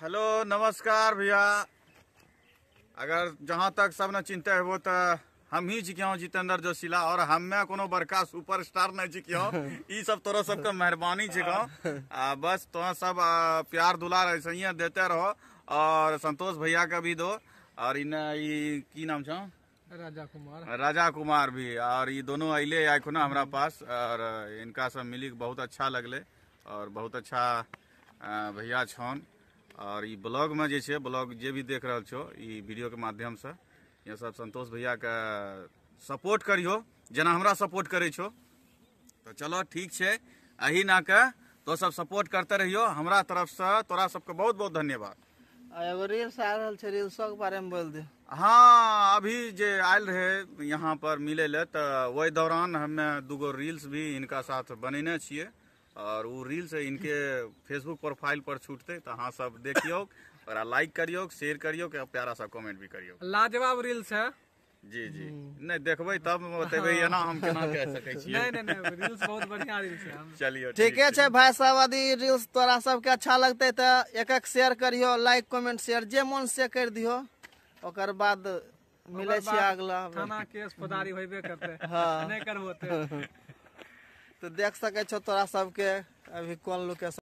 Hello नमस्कार भैया। अगर जहाँ तक सब ने चिंता हेबो तो हम ही छिकियौ जितेंद्र जोशीला, और हमें कोनो बड़का सुपरस्टार नहीं छिकियौ। ई सब तोरा सबके मेहरबानी छिकौ। बस तोरा सब प्यार दुलार ऐसे ही देते रहो, और संतोष भैया का भी दो, और इन ई की नाम छौ? राजा कुमार। राजा कुमार भी, और ये दोनों अइले आखो हमरा पास, और इनका सब मिली के बहुत अच्छा लगले, और बहुत अच्छा भैया छन। और ई ब्लॉग में जे छै, ब्लॉग जे भी देख रहल छो ई वीडियो के माध्यम से, ये सब संतोष भैया के सपोर्ट करियो जेना हमरा सपोर्ट करे छो। तो चलो ठीक छै, अही ना के तो सब सपोर्ट करते रहियो। हमरा तरफ से तोरा सबके बहुत बहुत धन्यवाद। एगो रील्स आ रहल छै, रील्सो के बारे में बोल दे। हाँ, अभी जे आयल रहे यहाँ पर मिले ले, तो वही दौरान हमें दूगो रील्स भी इनका साथ बनेने छिए, और वो रील्स इनके फेसबुक प्रोफाइल पर छूटते, तो हाँ सब देखियो और लाइक करियो, शेयर करियो, और प्यारा सा कमेंट भी करियो। लाजवाब रील्स है। जी जी, नहीं देखबै तब बतेबै, एना हम केना कह सकै छियै। नहीं नहीं नहीं, रील्स बहुत बढ़िया रील्स है। चलियो ठीके छै भाई साहब, यदि रील्स तोरा सबके अच्छा लगतै त एक एक शेयर करियो, लाइक कमेंट शेयर जे मन से कर दियो। ओकर बाद मिलै छी अगला। थाना केस फौजदारी होइबे करतै। हाँ। नहीं करबो ते तो देख सकै छो तोरा सबके अभी कोन लोकेशन।